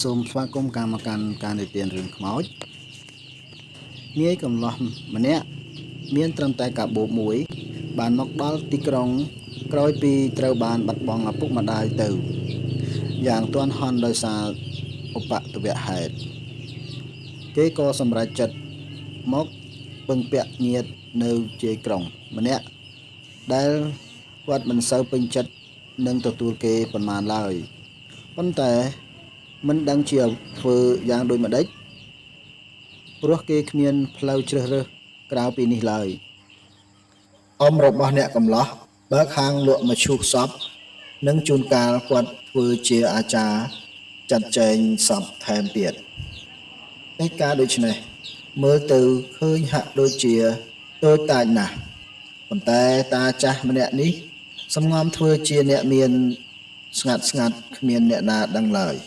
សូមស្វាគមន៍ការមកកាន់ការនិទានរឿងខ្មោចនាយកំឡោះម្នាក់មានត្រឹមតែកាបូបមួយ បានមកដល់ទីក្រុងក្រោយពីត្រូវបានបាត់បង់ឪពុកម្ដាយទៅ យ៉ាងទាន់ហន់ដោយសារឧបទ្ទវហេតុគេក៏សម្រេចចិត្តមកពឹងពាក់ញាតិនៅជាយក្រុងម្នាក់ដែលគាត់មិនសូវពេញចិត្តនឹងទទួលគេប៉ុន្មានឡើយប៉ុន្តែមិនដឹងជាធ្វើយ៉ាងដូចម្ដេចព្រោះគេគ្មានផ្លូវជ្រើសរើសក្រៅពីនេះឡើយអ៊ំរបស់អ្នកកំឡោះបើកហាងលក់មឈូសសពនិងជួនកាលគាត់ធ្វើជាអាចារ្យចាត់ចែងសពថែមទៀតកិច្ចការដូចនេះមើលទៅឃើញហាក់ដូចជាតូចតាចណាស់ប៉ុន្តែតាចាស់ម្នាក់នេះសំងំធ្វើជាអ្នកមានស្ងាត់ស្ងាត់គ្មានអ្នកណាដឹងឡើយ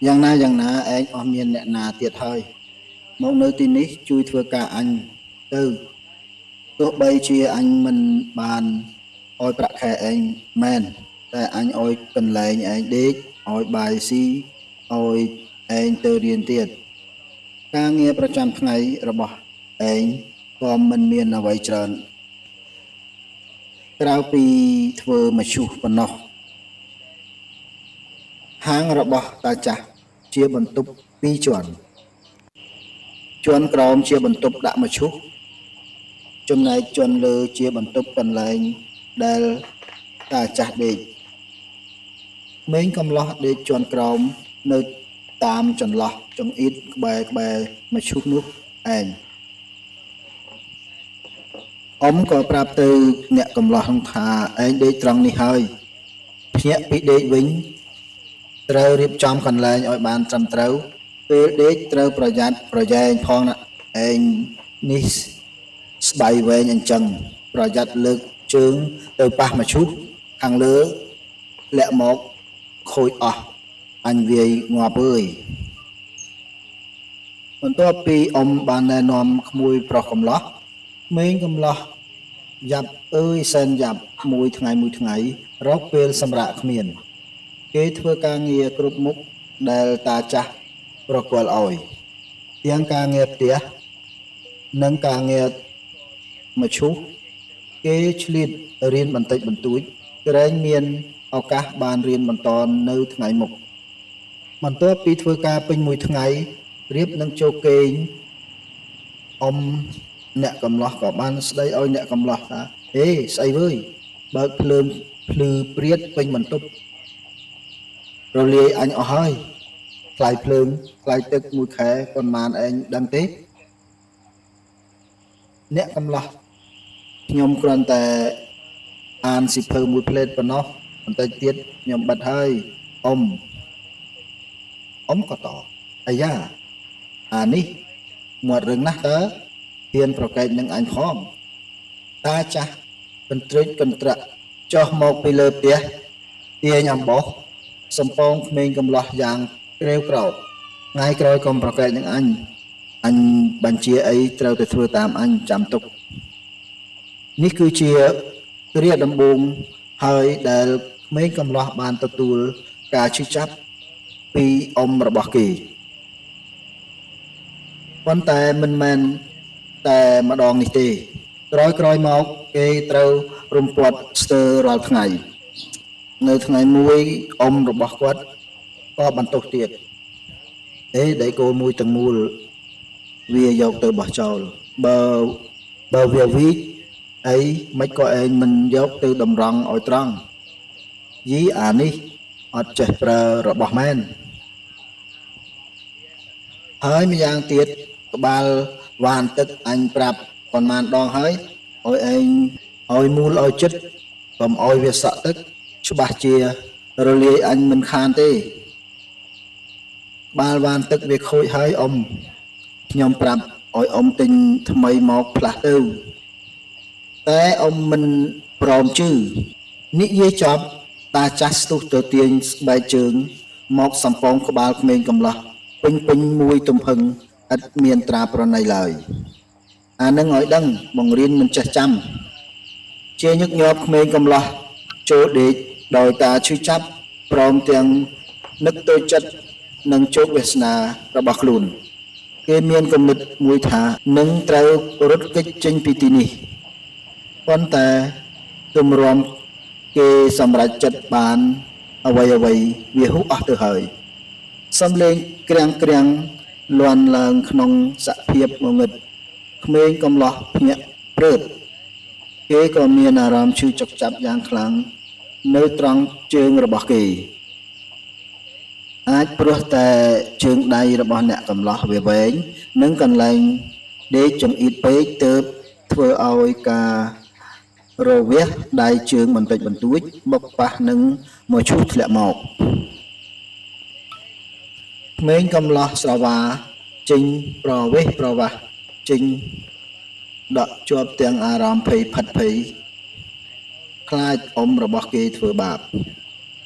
យ៉ាងណាយ៉ាងណាឯងអស់មានអ្នកណាទៀតហើយមកនៅទីនេះជួយធ្វើការអញទៅទោះបីជាអញមិនបានឲ្យប្រាក់ខែឯងមែនតែអញឲ្យកន្លែងឯងដេកឲ្យបាយស៊ីឲ្យឯងទៅរៀនទៀតការងារប្រចាំថ្ងៃរបស់ឯងក៏មិនមានអ្វីច្រើនក្រៅពីធ្វើមឈូសប៉ុណ្ណោះហាងរបស់តាចាស់ជាបន្ទប់ពីរជាន់ជាន់ក្រោមជាបន្ទប់ដាក់មឈូសចំណែកជាន់លើជាបន្ទប់កន្លែងដែលតាចាស់ដេកក្មេងកំឡោះដេកជាន់ក្រោមនៅតាមចន្លោះចង្អៀតក្បែរក្បែរមឈូសនោះឯងអ៊ំក៏ប្រាប់ទៅអ្នកកំឡោះនោះថាឯងដេកត្រង់នេះហើយភ្ញាក់ពីដេកវិញត្រូវរៀបចំកន្លែងឲ្យបានត្រឹមត្រូវពេលដេកត្រូវប្រយ័ត្នប្រយែងផងណាឯងនេះស្បៃវែងអញ្ចឹងប្រយ័ត្នលើកជើងទៅប៉ះមឈូសខាងលើលាក់មកខូចអស់អញវាយងាប់អើយបន្ទាប់ពីអ៊ំបានណែនាំក្មួយប្រុសកំឡោះក្មេងកំឡោះយ៉ាប់អើយសែនយ៉ាប់មួយថ្ងៃមួយថ្ងៃរកពេលសម្រាកគ្មានគេធ្វើការងារគ្រប់មុខដែលតាចាស់ប្រគល់ឲ្យទាំងការងារផ្ទះនិងការងារមឈូសគេឆ្លៀតរៀនបន្តិចបន្តួចក្រែងមានឱកាសបានរៀនបន្តនៅថ្ងៃមុខបន្ទាប់ពីធ្វើការពេញមួយថ្ងៃរៀបនឹងចូលគេងអ៊ំអ្នកកំឡោះក៏បានស្ដីឲ្យអ្នកកំឡោះថាហេស្អីវើយបើកភ្លើងភ្លឺព្រាតពេញបន្ទប់រលាយអញអស់ហើយថ្លៃភ្លើងថ្លៃទឹកមួយខែប៉ុន្មានឯងដឹងទេអ្នកកំឡោះខ្ញុំគ្រាន់តែអានសៀវភៅមួយផ្លេតប៉ុណ្ណោះបន្តិចទៀតខ្ញុំបិទហើយអ៊ំអ៊ំក៏តអាយ៉ាអានេះមាត់រឹងណាស់តើហ៊ានប្រកែកនឹងអញផងតាចាស់កន្ទ្រិចកន្ត្រាក់ចុះមកពីលើផ្ទះទាញអំបោះសំពងក្មេងកំឡោះយ៉ាងក្រេវក្រោធថ្ងៃក្រោយកុំប្រកែកនឹងអញអញបញ្ជាអីត្រូវតែធ្វើតាមអញចាំទុកនេះគឺជាគ្រាដំបូងហើយដែលក្មេងកំឡោះបានទទួលការឈឺចាប់ពីអ៊ំរបស់គេប៉ុន្តែមិនមែនតែម្ដងនេះទេក្រោយៗមកគេត្រូវរំពាត់ស្ទើររាល់ថ្ងៃនៅថ្ងៃមួយអ៊ំរបស់គាត់ក៏បន្ទោសទៀតអេដៃគោមួយទាំងមូលវាយកទៅបោះចោលបើវាវីកអីមិនក៏ឯងមិនយកទៅតម្រង់ឲ្យត្រង់យីអានេះអត់ចេះប្រើរបស់មែនហើយម្យ៉ាងទៀតក្បាលវានទឹកអញប្រាប់ប៉ុន្មានដងហើយឲ្យឯងឲ្យមូលឲ្យចិត្តកុំឲ្យវាសក់ទឹកច្បាស់ជារលាយអញមិនខានទេក្បាលវានទឹកវាខូចហើយអ៊ំខ្ញុំប្រាប់ឲ្យអ៊ំទិញថ្មីមកផ្លាស់ទៅតែអ៊ំមិនព្រមជឿនិយាយចប់តាចាស់ស្ទុះទៅទាញស្បែកជើងមកសំពងក្បាលក្មេងកំឡោះពេញពេញមួយទំហឹងឥតមានត្រាប្រណីឡើយអានឹងឲ្យដឹងបង្រៀនមិនចេះចាំជាញឹកញាប់ក្មេងកំឡោះចូលដេកដោយការឈឺចាប់ព្រមទាំង នឹកតូចចិត្តនឹងជោគវាសនារបស់ខ្លួន គេមានគំនិតមួយថានឹងត្រូវរត់គេចចេញពីទីនេះប៉ុន្តែទម្រាំគេសម្រេចចិត្តបានអ្វីអ្វីវាហួសអស់ទៅហើយសំលេងក្រាំងក្រាំងលាន់ឡើងក្នុងសភាពងងឹតក្មេងកំឡោះភ្ញាក់ព្រឺតគេក៏មានអារម្មណ៍ឈឺចុកចាប់យ៉ាងខ្លាំងនៅត្រង់ជើងរបស់គេអាចព្រោះតែជើងដៃរបស់អ្នកកំឡោះវាវែងនិងកន្លែងដេកចង្អៀតពេកទើបធ្វើឲ្យការរវះដៃជើងបន្តិចបន្តួចបុកប៉ះនឹងមឈូសធ្លាក់មកក្មេងកំឡោះស្រវាចេញប្រវេសប្រវាស់ចេញដក់ជាប់ទាំងអារម្មណ៍ភ័យផិតភ័យខ្លាចអ៊ំរបស់គេធ្វើបាប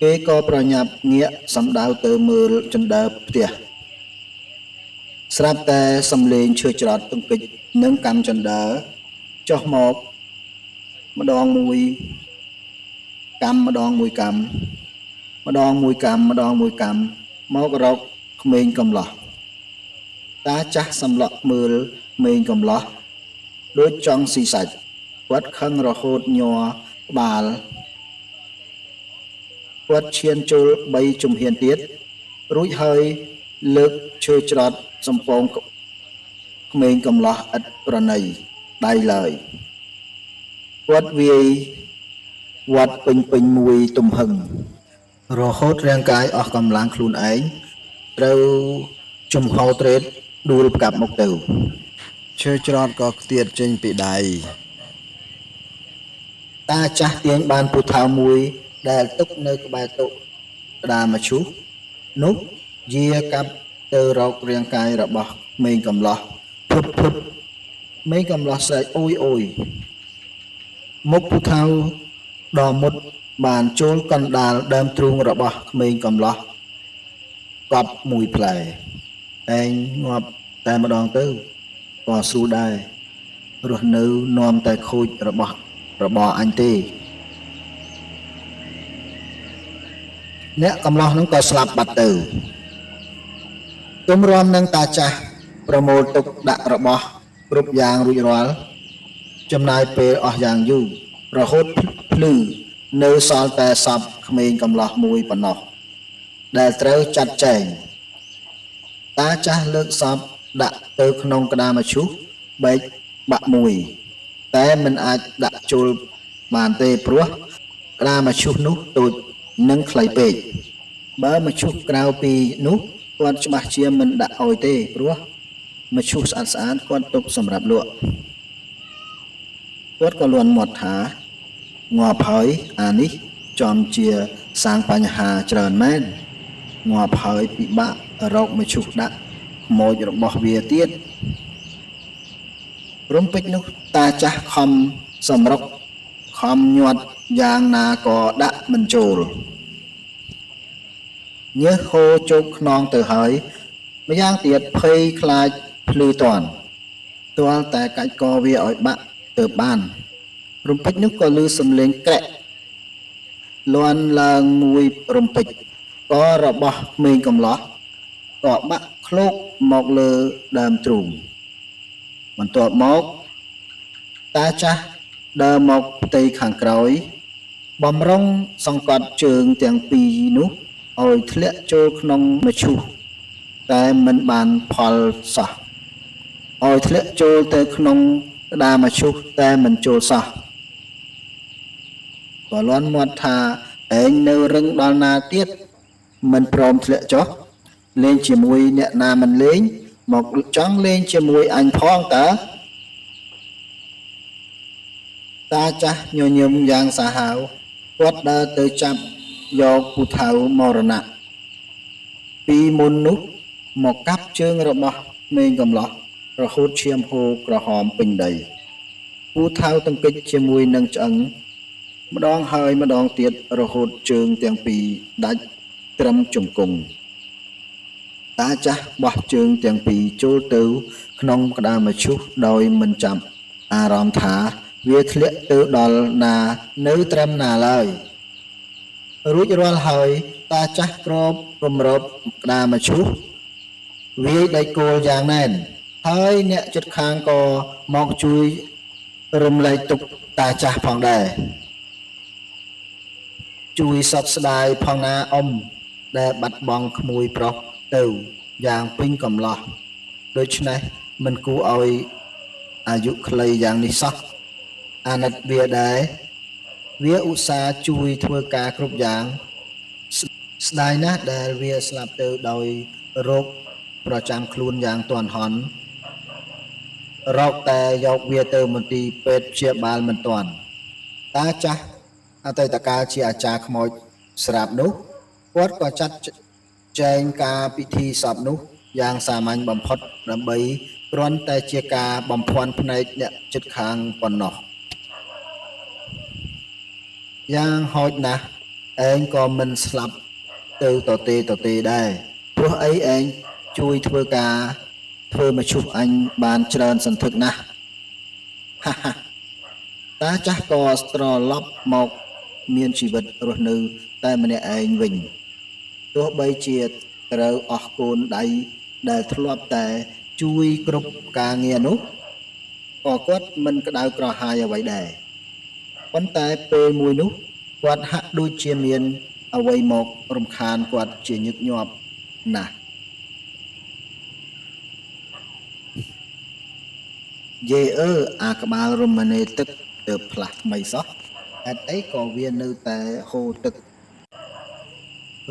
គេក៏ប្រញាប់ងាកសំដៅទៅមើលជណ្ដើរផ្ទះស្រាប់តែសំលេងឈើច្រត់ទង្គិចនិងកម្មជណ្ដើរចុះមកម្ដងមួយកម្មម្ដងមួយកម្មម្ដងមួយកម្មម្ដងមួយកម្មមករកក្មេងកំឡោះតាចាស់សម្លក់មើលក្មេងកំឡោះដូចចង់ស៊ីសាច់គាត់ខឹងរហូតញ័រក្បាលគាត់ឈានចូល3ជំហានទៀតរួចហើយលើកឈើច្រត់សំពងក្មេងកំឡោះឥតប្រណីដៃឡើយគាត់វាយវត្តពេញពេញមួយទំហឹងរហូតរាងកាយអស់កម្លាំងខ្លួនឯងត្រូវជំហរត្រេតដួលផ្កាប់មកទៅឈើច្រត់ក៏ខ្ទាតចេញពីដៃតាចាស់ទាញបានពូថៅមួយដែលទុកនៅក្បែរតុក្តារមឈូសនោះយាកាប់ទៅរករាងកាយរបស់ក្មេងកំឡោះភឹបភឹបក្មេងកំឡោះស្រែកអូយអូយមុខពូថៅដ៏មុតបានចូលកណ្ដាលដើមទ្រូងរបស់ក្មេងកំឡោះកប់មួយផ្លែឯងងាប់តែម្ដងទៅក៏ស្រួលដែររស់នៅនាំតែខូចរបស់របរអញទេអ្នកកំឡោះនោះក៏ស្លាប់បាត់ទៅទម្រាំនឹងតាចាស់ប្រមូលទុកដាក់របស់គ្រប់យ៉ាងរួចរាល់ចំណាយពេលអស់យ៉ាងយូររហូតភ្លឺនៅសល់តែសពក្មេងកំឡោះមួយប៉ុណ្ណោះដែលត្រូវចាត់ចែងតាចាស់លើកសពដាក់ទៅក្នុងក្តារមឈូសបែកបាក់មួយតែមិនអាចដាក់ចូលបានទេព្រោះក្តារមឈូសនោះតូចនិងខ្លីពេកបើមឈូសក្រៅពីនោះគាត់ច្បាស់ជាមិនដាក់ឲ្យទេព្រោះមឈូសស្អាតស្អាតគាត់ទុកសម្រាប់លក់គាត់ក៏លន់មាត់ថាងាប់ហើយអានេះចំជាសាងបញ្ហាច្រើនមែនងាប់ហើយពិបាករកមឈូសដាក់ខ្មោចរបស់វាទៀតរំពេចនោះតាចាស់ខំសម្រុកខំញាត់យ៉ាងណាក៏ដាក់មិនចូលញើសហូរជោគខ្នងទៅហើយម្យ៉ាងទៀតភ័យខ្លាចភ្លឺតាន់ទាល់តែកាច់កវាឲ្យបាក់ទៅបានរំពេចនោះក៏ឮសំឡេងក្រែកលាន់ឡើងមួយរំពេចក៏របស់ក្មេងកំឡោះក៏បាក់ឃ្លោកមកលើដើមទ្រូងបន្ទាប់មកតាចាស់ដើរមកផ្ទៃខាងក្រោយបំរុងសង្កត់ជើងទាំងពីរនោះឲ្យធ្លាក់ចូលក្នុងមឈូសតែមិនបានផលសោះឲ្យធ្លាក់ចូលទៅក្នុងក្តារមឈូសតែមិនចូលសោះក៏លាន់មាត់ថាឯងនៅរឹងដល់ណាទៀតមិនព្រមធ្លាក់ចុះលេងជាមួយអ្នកណាមិនលេងមកចង់លេងជាមួយអញផងតើតាចាស់ញញឹមយ៉ាងសាហាវគាត់ដើរទៅចាប់យកពូថៅមរណៈពីមុននោះមកកាប់ជើងរបស់ក្មេងកំឡោះរហូតឈាមហូរក្រហមពេញដីពូថៅទង្គិចជាមួយនឹងឆ្អឹងម្ដងហើយម្ដងទៀតរហូតជើងទាំងពីរដាច់ត្រឹមជង្គង់តាចាស់បោះជើងទាំងពីរចូលទៅក្នុងក្តារមឈូសដោយមិនចាំអារម្មណ៍ថាវាធ្លាក់ទៅដល់ណានៅត្រឹមណាឡើយ រួចរាល់ហើយតាចាស់គ្របគម្របក្តារមឈូសវាយដីគោលយ៉ាងណែនហើយអ្នកជិតខាងក៏មកជួយរំលែកទុក្ខតាចាស់ផងដែរជួយសោកស្ដាយផងណាអ៊ំដែលបាត់បង់ក្មួយប្រុសទៅយ៉ាងពេញកំឡោះដូច្នេះមិនគួរឲ្យអាយុខ្លីយ៉ាងនេះសោះអាណិតវាដែរវាឧស្សាហ៍ជួយធ្វើការគ្រប់យ៉ាងស្ដាយណាស់ដែលវាស្លាប់ទៅដោយរោគប្រចាំខ្លួនយ៉ាងទាន់ហន់រកតែយកវាទៅមន្ទីរពេទ្យព្យាបាលមិនទាន់តាចាស់អតីតកាលជាអាចារ្យខ្មោចស្រាប់នោះគាត់ក៏ចាត់ចែងការពិធីសពនោះយ៉ាងសាមញ្ញបំផុតដើម្បីគ្រាន់តែជាការបំភាន់ភ្នែកអ្នកជិតខាងប៉ុណ្ណោះយ៉ាងហោចណាស់ឯងក៏មិនស្លាប់ទៅទទេទទេដែរព្រោះអីឯងជួយធ្វើការធ្វើមឈូសអញបានច្រើនសន្ធឹកណាស់ហាហាតាចាស់ក៏ត្រឡប់មកមានជីវិតរស់នៅតែម្នាក់ឯងវិញទោះបីជាត្រូវអស់កូនដៃដែលធ្លាប់តែជួយគ្រប់ការងារនោះក៏គាត់មិនក្តៅក្រហាយអ្វីដែរប៉ុន្តែពេលមួយនោះគាត់ហាក់ដូចជាមានអ្វីមករំខានគាត់ជាញឹកញាប់ណាស់យេអឺអាក្បាលរមណេទឹកទៅផ្លាស់ថ្មីសោះហេតុអីក៏វានៅតែហូរទឹក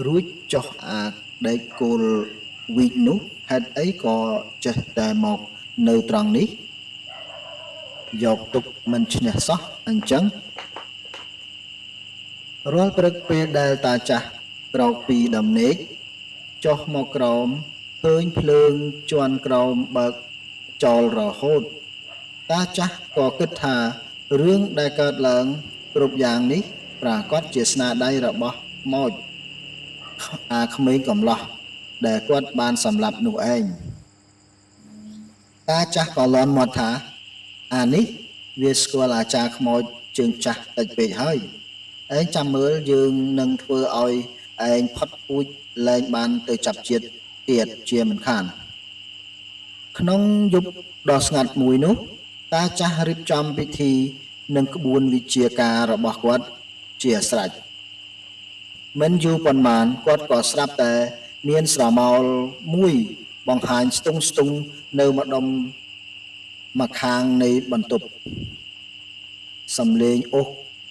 រួចចុះអាដែកគោលវីកនោះហេតុអីក៏ចេះតែមកនៅត្រង់នេះយកទុកមិនឈ្នះសោះអញ្ចឹងរាល់ព្រឹកពេលដែលតាចាស់ក្រោកពីដំណេកចុះមកក្រោមឃើញភ្លើងជាន់ក្រោមបើកចោលរហូតតាចាស់ក៏គិតថារឿងដែលកើតឡើងគ្រប់យ៉ាងនេះប្រាកដជាស្នាដៃរបស់ខ្មោចអាក្មេងកំឡោះដែលគាត់បានសម្លាប់នោះឯងតាចាស់ក៏លាន់មាត់ថាអានេះវាស្គាល់អាចារ្យខ្មោចជើងចាស់តិចពេកហើយឯងចាំមើលយើងនឹងធ្វើឲ្យឯងផុតពូជលែងបានទៅចាប់ជាតិទៀតជាមិនខានក្នុងយប់ដ៏ស្ងាត់មួយនោះតាចាស់រៀបចំពិធីនិងក្បួនវិជាការរបស់គាត់ជាស្រេចមិនយូរប៉ុន្មានគាត់ក៏ស្រាប់តែមានស្រមោលមួយបង្ហាញស្ទង់ស្ទង់នៅម្ដុំម្ខាងនៃបន្ទប់សំលេងអូស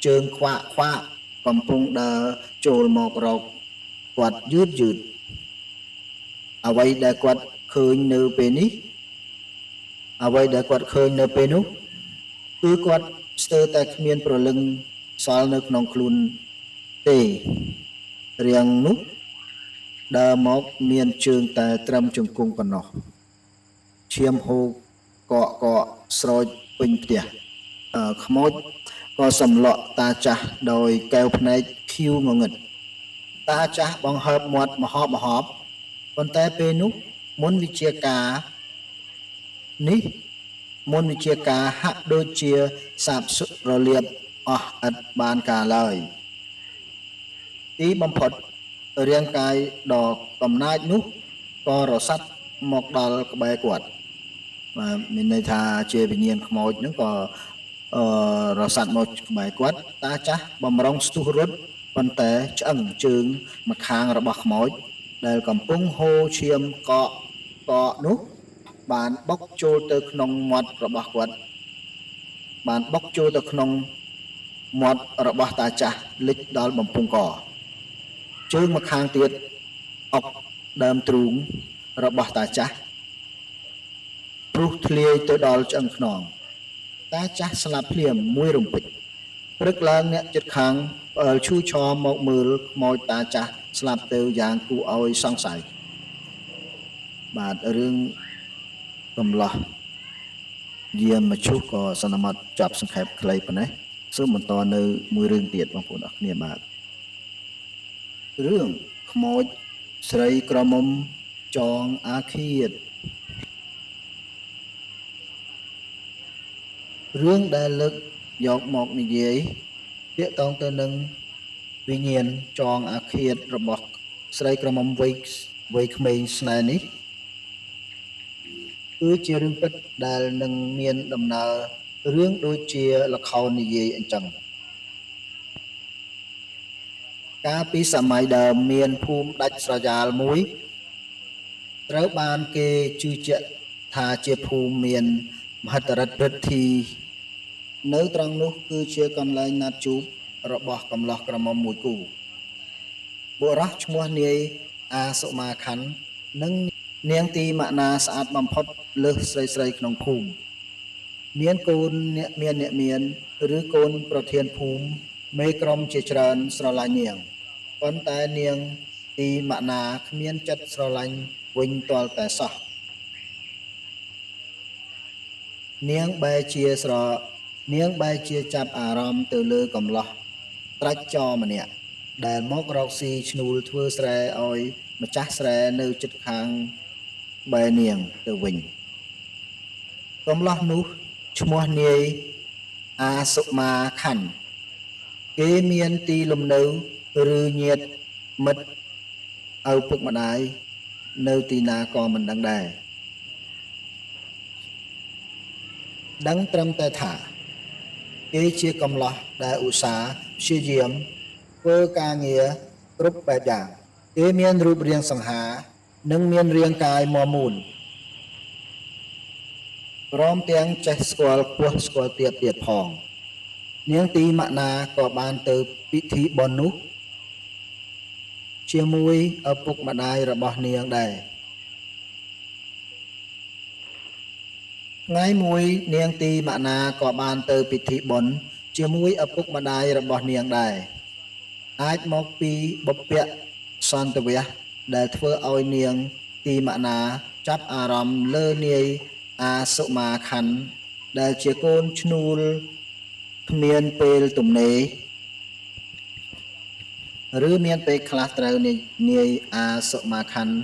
ជើងខ្វាក់ខ្វាក់កំពុងដើរចូលមករកគាត់យឺតយឺតអ្វីដែលគាត់ឃើញនៅពេលនេះអ្វីដែលគាត់ឃើញនៅពេលនោះគឺគាត់ស្ទើរតែគ្មានព្រលឹងសល់នៅក្នុងខ្លួនទេរាងនោះដើរមកមានជើងតែត្រឹមជង្គង់ប៉ុណ្ណោះឈាមហូរកកកស្រោចពេញផ្ទះខ្មោចក៏សម្លក់តាចាស់ដោយកែវភ្នែកខៀវងងឹតតាចាស់បង្ហើបមាត់មហោបមហបប៉ុន្តែពេលនោះមុនវិជាការនេះមុនវិជាការហាក់ដូចជាសាបរលាបអស់ឥតបានការឡើយទីបំផុតរាងកាយដ៏កំណាចនោះក៏រសាត់មកដល់ក្បែរគាត់បាទមានន័យថាជាវិញ្ញាណខ្មោចហ្នឹងក៏រសាត់មកក្បែរគាត់តាចាស់បំរុងស្ទុះរត់ប៉ុន្តែឆ្អឹងជើងម្ខាងរបស់ខ្មោចដែលកំពុងហូរឈាមកកកនោះបានបុកចូលទៅក្នុងមាត់របស់គាត់បានបុកចូលទៅក្នុងមាត់របស់តាចាស់លិចដល់បំពង់កជើងម្ខាងទៀតអុកដើមទ្រូងរបស់តាចាស់ព្រុសធ្លាយទៅដល់ឆ្អឹងខ្នងតាចាស់ស្លាប់ភ្លាមមួយរំពេចព្រឹកឡើងអ្នកជិតខាងផ្អើលឈូឆរមកមើលខ្មោចតាចាស់ស្លាប់ទៅយ៉ាងគួរឲ្យសង្ស័យបាទរឿងកំឡោះយាមឈុះក៏សន្មតចាប់សង្ខេបខ្លីប៉ុណ្ណេះសូមបន្តនៅមួយរឿងទៀតបងប្អូនអរគ្នាបាទរឿងខ្មោចស្រីក្រមុំចងអាឃាតរឿងដែលលើកយកមកនិយាយទាក់ទងទៅនឹង វិញ្ញាណចងអាឃាតរបស់ស្រីក្រមុំវ័យវ័យក្មេងស្នេហ៍នេះ គឺជារឿងពិតដែលនឹងមានដំណើររឿងដូចជាល្ខោននិយាយអញ្ចឹង កាលពីសម័យដើមមានភូមិដាច់ស្រយាលមួយ ត្រូវបានគេជឿជាក់ថាជាភូមិមានមហិទ្ធិឫទ្ធិឫទ្ធី នៅត្រង់នោះគឺជាកន្លែងណាត់ជួបរបស់កំលោះក្រមុំមួយគូបុរសឈ្មោះនាយអាសុមាខណ្ឌនិងនាងទីម៉ាណាស្អាតបំផុតលើសស្រីស្រីក្នុងភូមិមានកូនអ្នកមានអ្នកមានឬកូនប្រធានភូមិមេក្រុមជាច្រើនស្រឡាញ់នាងប៉ុន្តែនាងទីម៉ាណាគ្មានចិត្តស្រឡាញ់វិញទាល់តែសោះនាងបែរជាស្រនាងបែរជាចាប់អារម្មណ៍ទៅលើកំលោះត្រាច់ចរម្នាក់ដែលមករកស៊ីឈ្នួលធ្វើស្រែឲ្យម្ចាស់ស្រែនៅជិតខាងបែរនាងទៅវិញកំលោះនោះឈ្មោះនាយអាសុមាខណ្ឌគេមានទីលំនៅឬញាតិមិត្តឪពុកម្ដាយនៅទីណាក៏មិនដឹងដែរដឹងត្រឹមតែថាគេជាកំលោះដែលឧស្សាហ៍ព្យាយាមធ្វើការងារគ្រប់បែបយ៉ាងគេមានរូបរាងសង្ហានិងមានរាងកាយមាំមួនព្រមទាំងចេះស្គាល់ខ្ពស់ស្គាល់ទាបទៀតផងនាងទីម៉ាណាក៏បានទៅពិធីបុណ្យនោះជាមួយឪពុកម្ដាយរបស់នាងដែរថ្ងៃមួយនាងទីម៉ាណាក៏បានទៅពិធីបុណ្យជាមួយឪពុកម្ដាយរបស់នាងដែរអាចមកពីបុព្វសន្តវៈដែលធ្វើឲ្យនាងទីម៉ាណាចាប់អារម្មណ៍លើនាយអាសុមាខណ្ឌដែលជាកូនឈ្នួលគ្មានពេលទំនេរឬមានពេលខ្លះត្រូវនាយអាសុមាខណ្ឌ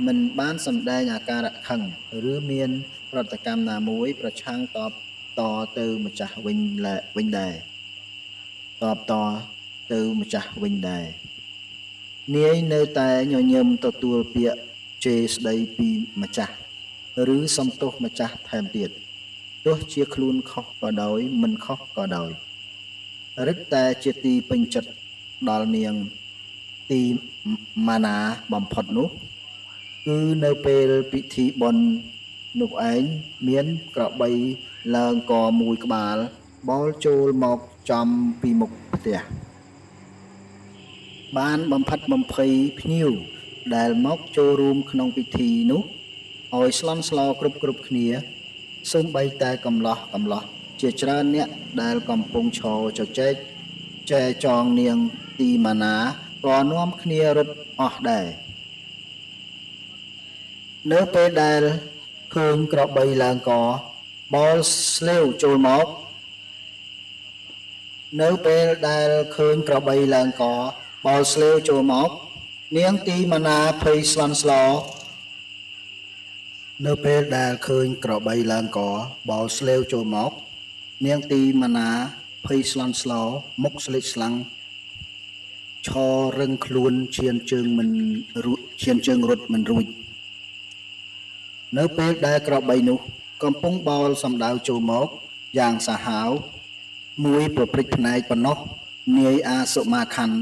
មិនបានសម្ដែងអាការៈខឹងឬមានប្រតិកម្មណាមួយប្រឆាំងតបតទៅម្ចាស់វិញវិញដែរតបតទៅម្ចាស់វិញដែរនាយនៅតែញញឹមទទួលពាក្យជេរស្ដីពីម្ចាស់ឬសំទោសម្ចាស់ថែមទៀតទោះជាខ្លួនខុសក៏ដោយមិនខុសក៏ដោយរឹតតែជាទីពេញចិត្តដល់នាងទីម៉ាណាបំផុតនោះគឺនៅពេលពិធីបុណ្យនោះឯងមានក្របីឡើងកមួយក្បាលបោលចូលមកចំពីមុខផ្ទះបានបំផិតបំភ័យភ្ញៀវដែលមកចូលរួមក្នុងពិធីនោះឲ្យស្លន់ស្លោគ្រប់គ្រប់គ្នាសូម្បីតែកំលោះកំលោះជាច្រើនអ្នកដែលកំពុងឈរជជែកចែចងនាងទីម៉ាណាក៏នាំគ្នារត់អស់ដែរនៅពេលដែលឃើញក្របីឡើងកបោលស្លេវចូលមកនៅពេលដែលឃើញក្របីឡើងកបោលស្លេវចូលមកនាងទីម៉ាណាភ័យស្លន់ស្លោនៅពេលដែលឃើញក្របីឡើងកបោលស្លេវចូលមកនាងទីម៉ាណាភ័យស្លន់ស្លោមុខស្លេកស្លាំងឈររឹងខ្លួនឈានជើងមិនរួចឈានជើងរត់មិនរួចនៅពេលដែលក្របីនោះកំពុងបោលសំដៅចូលមកយ៉ាងសាហាវមួយប្រព្រឹត្តផ្នែកប៉ុណ្ណោះនាយអាសុមាខណ្ឌ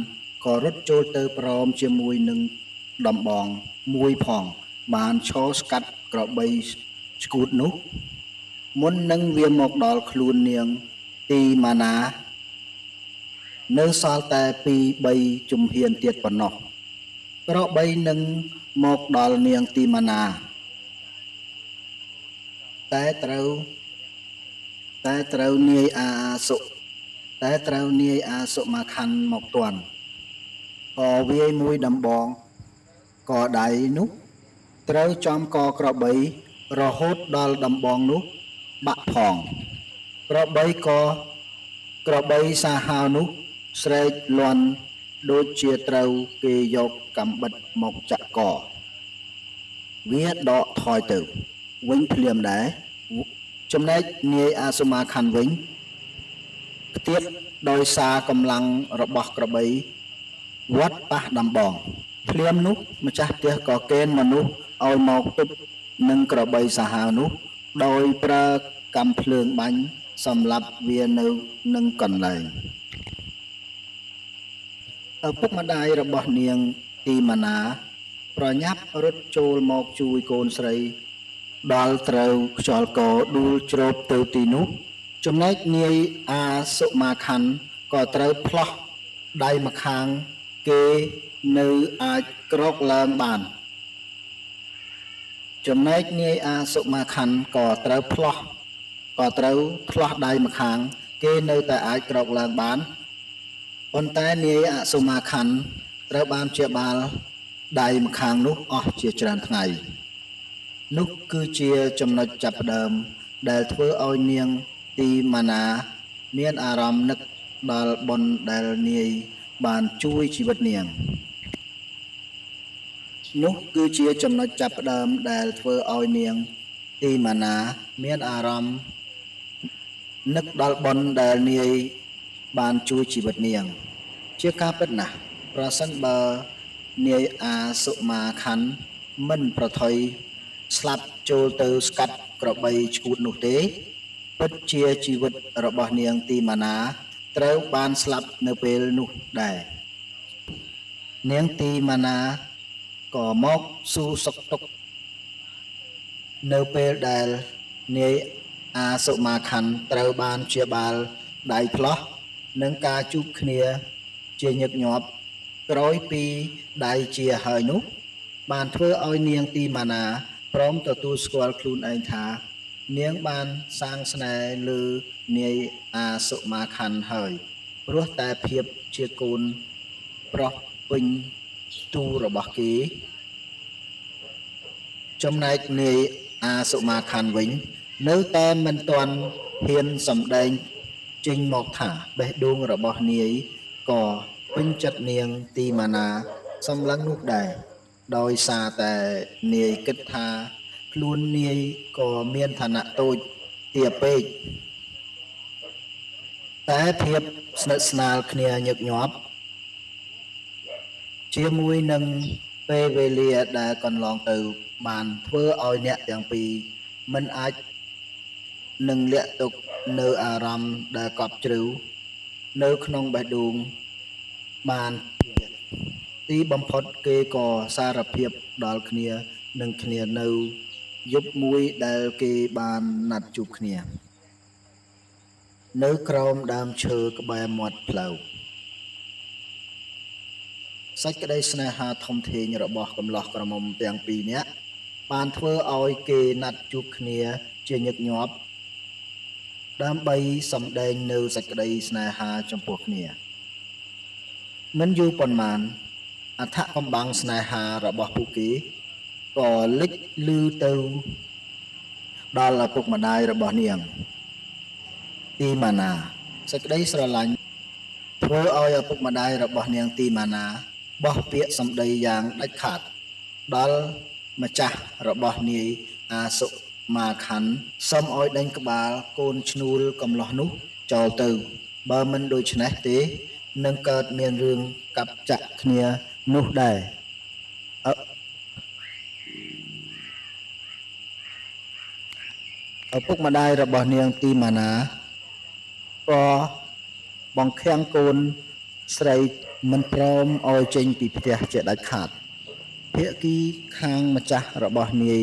ក៏រត់ចូលទៅព្រមជាមួយនឹងដំបងមួយផងបានឈរស្កាត់ក្របីឆ្កួតនោះមុននឹងវាមកដល់ខ្លួននាងទីម៉ាណានៅសល់តែ2 3ជំហានទៀតប៉ុណ្ណោះក្របីនឹងមកដល់នាងទីម៉ាណាតែត្រូវតែត្រូវនាយអាសុតែត្រូវនាយអាសុមាខណ្ឌមកទាន់ក៏វាយមួយដំបងក៏ដៃនោះត្រូវចំកក្របីរហូតដល់ដំបងនោះបាក់ផងក្របីក៏ក្របីសាហាវនោះស្រែកលាន់ដូចជាត្រូវគេយកកាំបិតមកចាក់កវាដកថយទៅវិញភ្លាមដែរចំណែកនាយអាសុមាខណ្ឌវិញខ្ទាតដោយសារកម្លាំងរបស់ក្របី វត្តប៉ះដំបងភ្លាមនោះម្ចាស់ផ្ទះក៏កេណ្ឌមនុស្សឲ្យមកទប់នឹងក្របីសាហាវនោះដោយប្រើកាំភ្លើងបាញ់សម្លាប់វានៅនឹងកន្លែងឪពុកម្ដាយរបស់នាងទីម៉ាណាប្រញាប់រត់ចូលមកជួយកូនស្រីដល់ត្រូវខ្យល់កដួលជ្រូបទៅទីនោះចំណែកនាយអាសុមាខណ្ឌក៏ត្រូវផ្លោះដៃម្ខាងគេនៅអាចក្រោកឡើងបានចំណែកនាយអាសុមាខណ្ឌក៏ត្រូវផ្លោះក៏ត្រូវផ្លោះដៃម្ខាងគេនៅតែអាចក្រោកឡើងបានប៉ុន្តែនាយអសុមាខណ្ឌត្រូវបានព្យាបាលដៃម្ខាងនោះអស់ជាច្រើនថ្ងៃនោះគឺជាចំណុចចាប់ផ្ដើមដែលធ្វើឲ្យនាងទីម៉ាណាមានអារម្មណ៍នឹកដល់បុណ្យដែលនាយបានជួយជីវិតនាងនោះគឺជាចំណុចចាប់ផ្ដើមដែលធ្វើឲ្យនាងទីម៉ាណាមានអារម្មណ៍នឹកដល់បុណ្យដែលនាយបានជួយជីវិតនាងជាការពិតណាស់ប្រសិនបើនាយអាសុមាខណ្ឌមិនប្រថុយស្លាប់ចូលទៅស្កាត់ក្របីឆ្កួតនោះទេពិតជាជីវិតរបស់នាងទីម៉ាណាត្រូវបានស្លាប់នៅពេលនោះដែរនាងទីម៉ាណាក៏មកស៊ូសុខទុក្ខនៅពេលដែលនាយអាសុមាខណ្ឌត្រូវបានព្យាបាលដៃផ្លោះនិងការជួបគ្នាជាញឹកញាប់ក្រោយពីដៃជាហើយនោះបានធ្វើឲ្យនាងទីម៉ាណាព្រមទទួលស្គាល់ខ្លួនឯងថានាងបានសាងស្នេហ៍លើនាយអាសុមាខណ្ឌហើយព្រោះតែភាពជាកូនប្រុសពេញទូរបស់គេចំណែកនាយអាសុមាខណ្ឌវិញនៅតែមិនទាន់ហ៊ានសម្ដែងចេញមកថាបេះដូងរបស់នាយក៏ពេញចិត្តនាងទីម៉ាណាសម្លឹងនោះដែរដោយសារតែនាយគិតថាខ្លួននាយក៏មានឋានៈតូចទាបពេកតែភាពស្និទ្ធស្នាលគ្នាញឹកញាប់ជាមួយនឹងពេលវេលាដែលកន្លងទៅបានធ្វើឲ្យអ្នកទាំងពីរមិនអាចនឹងលាក់ទុកនៅអារម្មណ៍ដែលកប់ជ្រៅនៅក្នុងបេះដូងបានទីបំផុតគេក៏សារភាពដល់គ្នានឹងគ្នានៅយប់មួយដែលគេបានណាត់ជួបគ្នានៅក្រោមដើមឈើក្បែរមាត់ផ្លូវសេចក្តីស្នេហាធំធេងរបស់កំឡោះក្រមុំទាំងពីរនាក់បានធ្វើឲ្យគេណាត់ជួបគ្នាជាញឹកញាប់ដើម្បីសម្ដែងនៅសេចក្តីស្នេហាចំពោះគ្នាមិនយូរប៉ុន្មានអដ្ឋកំបាំងស្នេហារបស់ពួកគេក៏លេចឮទៅដល់ឪពុកម្ដាយរបស់នាងទីម៉ាណាសេចក្តីស្រឡាញ់ធ្វើឲ្យឪពុកម្ដាយរបស់នាងទីម៉ាណាបោះពាក្យសម្ដីយ៉ាងដាច់ខាតដល់ម្ចាស់របស់នាយអាសុមាខណ្ឌសូមឲ្យដេញក្បាលកូនឈ្នួលកំឡោះនោះចោលទៅបើមិនដូច្នេះទេនឹងកើតមានរឿងកាប់ចាក់គ្នានោះដែរឪពុកម្ដាយរបស់នាងទីម៉ាណាក៏បង្ខាំងកូនស្រីមិនព្រមឲ្យចេញពីផ្ទះជាដាច់ខាតភាគីខាងម្ចាស់របស់នាយ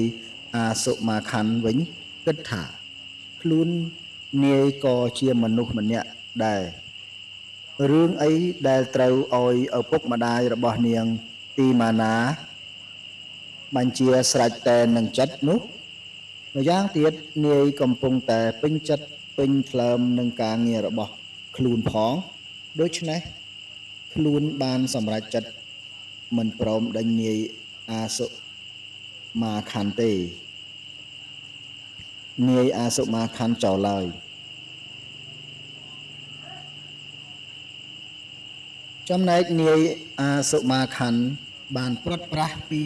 អាសុមាខណ្ឌវិញគិតថាខ្លួននាយក៏ជាមនុស្សម្នាក់ដែររឿងអីដែលត្រូវឲ្យឪពុកម្ដាយរបស់នាងទីម៉ាណាបញ្ជាស្រេចតែនឹងចិត្តនោះម្យ៉ាងទៀតនាយកំពុងតែពេញចិត្តពេញថ្លើមនឹងការងាររបស់ខ្លួនផងដូច្នេះខ្លួនបានសម្រេចចិត្តមិនព្រមដេញនាយអាសុមាខណ្ឌទេនាយអាសុមាខណ្ឌចោលឡើយចំណែកនាយអាសុមាខណ្ឌបានព្រាត់ប្រាសពី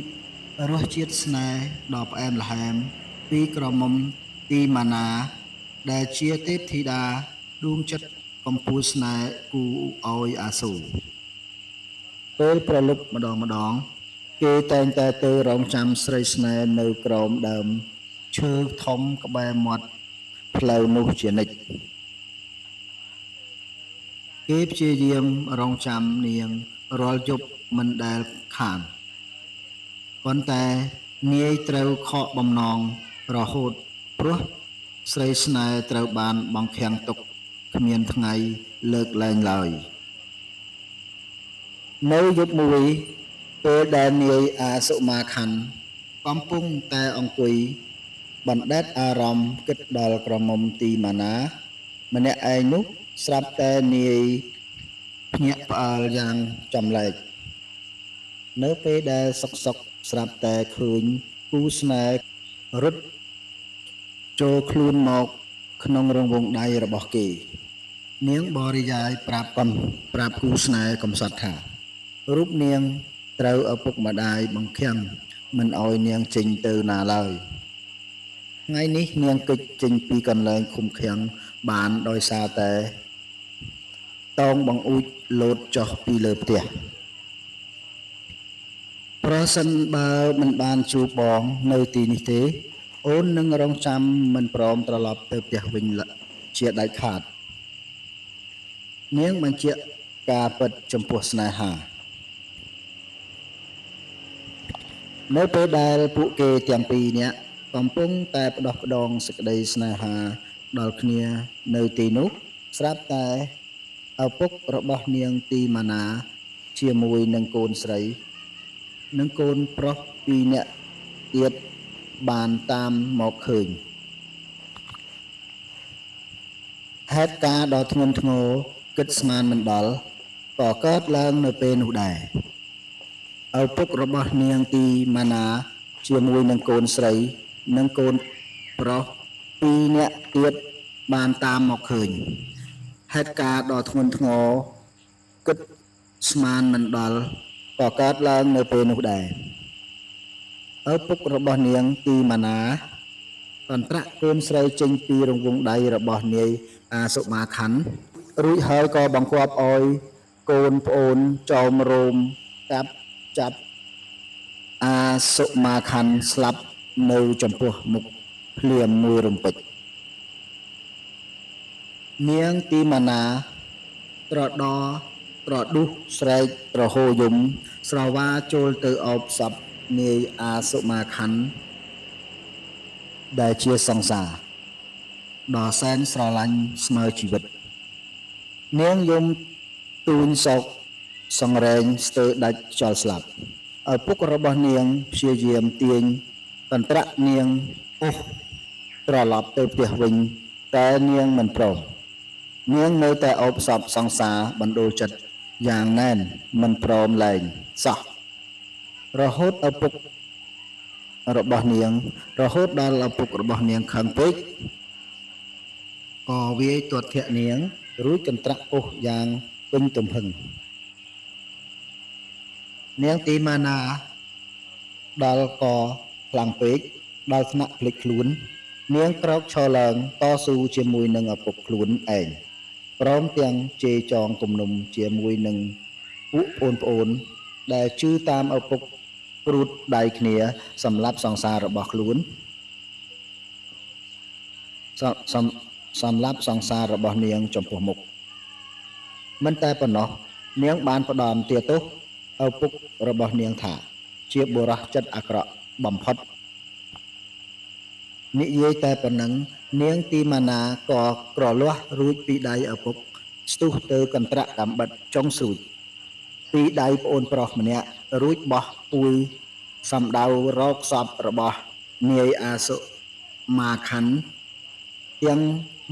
រសជាតិស្នេហ៍ដ៏ផ្អែមល្ហែមពីក្រមុំទីម៉ាណាដែលជាទេពធីតាដួងចិត្តកំពូលស្នេហ៍គូឲ្យអាសូរ ពេលព្រលប់ម្ដងម្ដង គេតែងតែទៅរង់ចាំស្រីស្នេហ៍នៅក្រោមដើមឈើធំក្បែរមាត់ផ្លូវនោះជានិច្ច គេព្យាយាមរង់ចាំនាងរាល់យប់មិនដែលខាន ប៉ុន្តែនាយត្រូវខកបំណងរហូតព្រោះស្រីស្នេហ៍ត្រូវបានបង្ខាំងទុកគ្មានថ្ងៃលើកលែងឡើយ នៅយប់មួយពេលដែលនាយអាសុមាខណ្ឌកំពុងតែអង្គុយបណ្ដែតអារម្មណ៍គិតដល់ក្រមុំទីម៉ាណា ម្នាក់ឯងនោះស្រាប់តែនាយភ្ញាក់ផ្អើលយ៉ាងចម្លែក នៅពេលដែលសុកសុកស្រាប់តែឃើញគូស្នេហ៍រត់ចូលខ្លួនមកក្នុងរង្វង់ដៃរបស់គេ នាងបរិយាយប្រាប់កំប្រាប់គូស្នេហ៍កំសត់ថា រូបនាងត្រូវឪពុកម្ដាយបង្ខាំងមិនឲ្យនាងចេញទៅណាឡើយ ថ្ងៃនេះនាងគេចចេញពីកន្លែងឃុំឃាំងបានដោយសារតែតោងបង្អួចលោតចុះពីលើផ្ទះ ប្រសិនបើមិនបានជួបបងនៅទីនេះទេ អូននឹងរង់ចាំមិនព្រមត្រឡប់ទៅផ្ទះវិញជាដាច់ខាត នាងបញ្ជាក់ការពិតចំពោះស្នេហា នៅពេលដែលពួកគេទាំងពីរនាក់កំពុងតែផ្ដោះផ្ដងសេចក្តីស្នេហាដល់គ្នានៅទីនោះ ស្រាប់តែឪពុករបស់នាងទីម៉ាណាជាមួយនឹងកូនស្រី និងកូនប្រុសពីរនាក់ទៀតបានតាមមកឃើញ ហេតុការណ៍ដ៏ធ្ងន់ធ្ងរគិតស្មានមិនដល់ក៏កើតឡើងនៅពេលនោះដែរ ឪពុករបស់នាងទីម៉ាណាជាមួយនឹងកូនស្រី និងកូនប្រុសពីរនាក់ទៀតបានតាមមកឃើញ ហេតុការណ៍ដ៏ធ្ងន់ធ្ងរគិតស្មានមិនដល់ក៏កើតឡើងនៅពេលនោះដែរ ឪពុករបស់នាងទីម៉ាណាកន្ត្រាក់កូនស្រីចេញពីរង្វង់ដៃរបស់នាយអាសុមាខណ្ឌរួចហើយក៏បង្គាប់ឲ្យកូនប្អូនចោមរោមកាប់ចាប់អាសុមាខណ្ឌស្លាប់នៅចំពោះមុខភ្លាមមួយរំពេច នាងទីម៉ាណាត្រដត្រដុះស្រែកទ្រហោយំស្រវាចូលទៅឱបសពនាយអាសុមាខណ្ឌដែលជាសង្សារដ៏សែនស្រឡាញ់ស្មើជីវិត នាងយំទូញសោកសង្រែងស្ទើរដាច់ខ្យល់ស្លាប់ឪពុករបស់នាងព្យាយាមទាញកន្ត្រាក់នាងអូសត្រឡប់ទៅផ្ទះវិញ តែនាងមិនព្រម នាងនៅតែឱបសពសង្សារបណ្ដូលចិត្តយ៉ាងណែនមិនព្រមលែងសោះរហូតឪពុករបស់នាង រហូតដល់ឪពុករបស់នាងខឹងពេកក៏វាយទាត់ធាក់នាង រួចកន្ត្រាក់អូសយ៉ាងពេញទំហឹង នាងទីម៉ាណាដល់កខ្លាំងពេកដល់ថ្នាក់ភ្លេចខ្លួន នាងក្រោកឈរឡើងតស៊ូជាមួយនឹងឪពុកខ្លួនឯងព្រមទាំងជេរចងគំនុំជាមួយនឹងពួកប្អូនប្អូនដែលជឿតាមឪពុកព្រួតដៃគ្នាសម្លាប់សង្សាររបស់ខ្លួនសំសម្លាប់សង្សាររបស់នាងចំពោះមុខមិនតែប៉ុណ្ណោះនាងបានផ្ដំទាទោសឪពុករបស់នាងថា ជាបុរសចិត្តអាក្រក់បំផុត និយាយតែប៉ុណ្ណឹងនាងទីម៉ាណាក៏ក្រលាស់រួចពីដៃឪពុកស្ទុះទៅកន្ត្រាក់កាំបិតចុងស្រួចពីដៃប្អូនប្រុសម្នាក់រួចបោះពួយសំដៅរកសពរបស់នាយអាសុមាខណ្ឌទាំង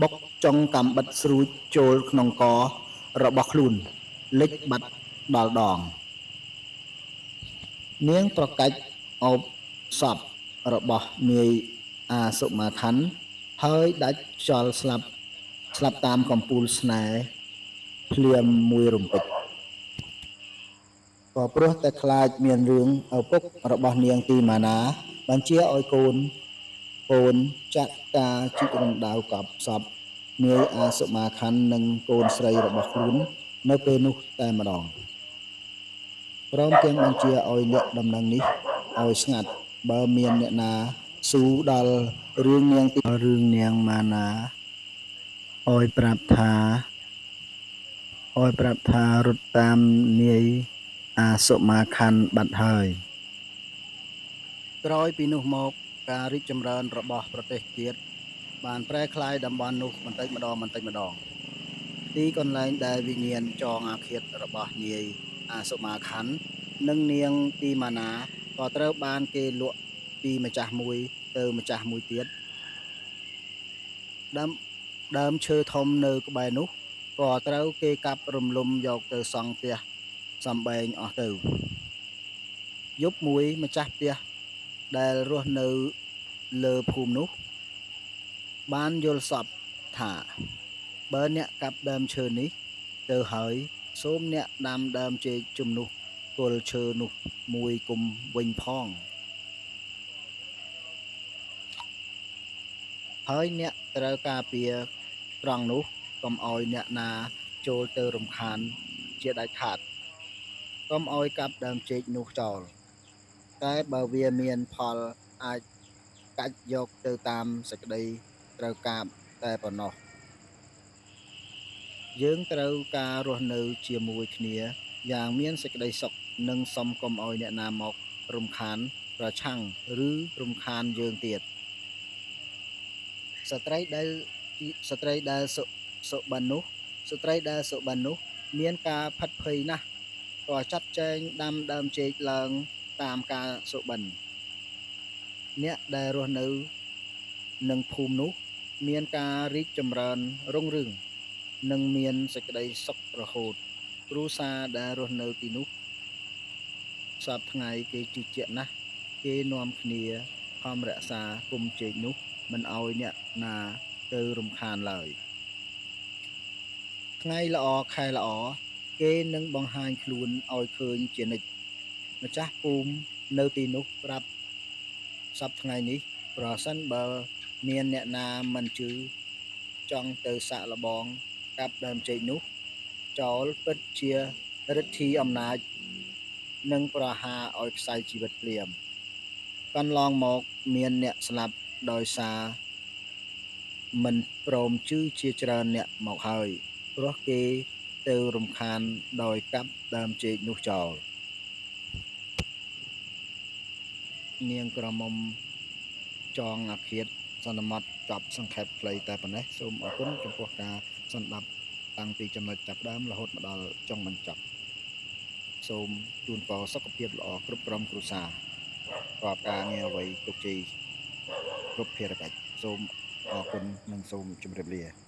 បុកចុងកាំបិតស្រួចចូលក្នុងករបស់ខ្លួនលិចបាត់ដល់ដង នាងប្រកាច់ឱបសពរបស់នាយអាសុមាខណ្ឌហើយដាច់ខ្យល់ស្លាប់ស្លាប់តាមកំពូលស្នេហ៍ភ្លាមមួយរំពេចក៏ព្រោះតែខ្លាចមានរឿងឪពុករបស់នាងទីម៉ាណាបញ្ជាឲ្យកូនកូនចាក់ការជីករណ្ដៅកប់សពនាយអាសុមាខណ្ឌនិងកូនស្រីរបស់ខ្លួននៅពេលនោះតែម្ដង។ ព្រមទាំងបញ្ជាឲ្យលាក់ដំណឹងនេះឲ្យស្ងាត់បើមានអ្នកណាស៊ូដល់រឿងនាងរឿងនាងម៉ាណាឲ្យប្រាប់ថាឲ្យប្រាប់ថារត់តាមនាយអាសុមាខណ្ឌបាត់ហើយ ក្រោយពីនោះមកការរីកចម្រើនរបស់ប្រទេសជាតិបានប្រែក្លាយតំបន់នោះបន្តិចម្ដងបន្តិចម្ដង ទីកន្លែងដែលវិញ្ញាណចងអាឃាតរបស់នាយអាសុមាខណ្ឌនិងនាងទីម៉ាណាក៏ត្រូវបានគេលក់ពីម្ចាស់មួយទៅម្ចាស់មួយទៀតដើមដើមឈើធំនៅក្បែរនោះក៏ត្រូវគេកាប់រំលំយកទៅសង់ផ្ទះសំបែងអស់ទៅយប់មួយម្ចាស់ផ្ទះដែលរស់នៅលើភូមិនោះបានយល់សប្តិថាបើអ្នកកាប់ដើមឈើនេះទៅហើយសូមអ្នកដាំដើមចេកជំនួសគល់ឈើនោះមួយគុំវិញផងហើយអ្នកត្រូវការពារត្រង់នោះកុំឲ្យអ្នកណាចូលទៅរំខានជាដាច់ខាតកុំឲ្យកាប់ដើមចេកនោះចោលតែបើវាមានផលអាចកាច់យកទៅតាមសេចក្តីត្រូវការតែប៉ុណ្ណោះយើងត្រូវការរស់នៅជាមួយគ្នាយ៉ាងមានសេចក្តីសុខនិងសុំកុំឲ្យអ្នកណាមករំខានប្រឆាំងឬរំខានយើងទៀតស្ត្រីដែលស្ត្រីដែលសុសុបិននោះស្ត្រីដែលសុបិននោះមានការផិតភ័យណាស់ក៏ចាត់ចែងដាំដើមចេកឡើងតាមការសុបិនអ្នកដែលរស់នៅនឹងភូមិនោះមានការរីកចម្រើនរុងរឿងនិងមានសេចក្តីសុខរហូតគ្រួសារដែលរស់នៅទីនោះសព្វថ្ងៃគេជឿជាក់ណាស់គេនាំគ្នាខំរក្សាគុំចេកនោះមិនឲ្យអ្នកណាទៅរំខានឡើយថ្ងៃល្អខែល្អគេនឹងបង្ហាញខ្លួនឲ្យឃើញជានិច្ចម្ចាស់ភូមិនៅទីនោះប្រាប់សព្វថ្ងៃនេះប្រសិនបើមានអ្នកណាមិនជឿចង់ទៅសាកល្បងកាប់ដើមចេកនោះចោលពិតជាឫទ្ធីអំណាចនឹងប្រហារឲ្យខ្សែជីវិតភ្លាមកន្លងមកមានអ្នកស្លាប់ដោយសារមិនព្រមជឿជាច្រើនអ្នកមកហើយព្រោះគេទៅរំខានដោយកាប់ដើមចេកនោះចោលនាងក្រមុំចងអាឃាតសន្មតចប់សង្ខេបខ្លីតែប៉ុណ្ណេះសូមអរគុណចំពោះការស្ដាប់តាំងពីចំណុចចាប់ដើមរហូតមកដល់ចុងបញ្ចប់សូមជូនពរសុខភាពល្អគ្រប់ក្រុមគ្រួសារប្រកបការងារអ្វីជោគជ័យគ្រប់ភារកិច្ចសូមអរគុណនិងសូមជម្រាបលា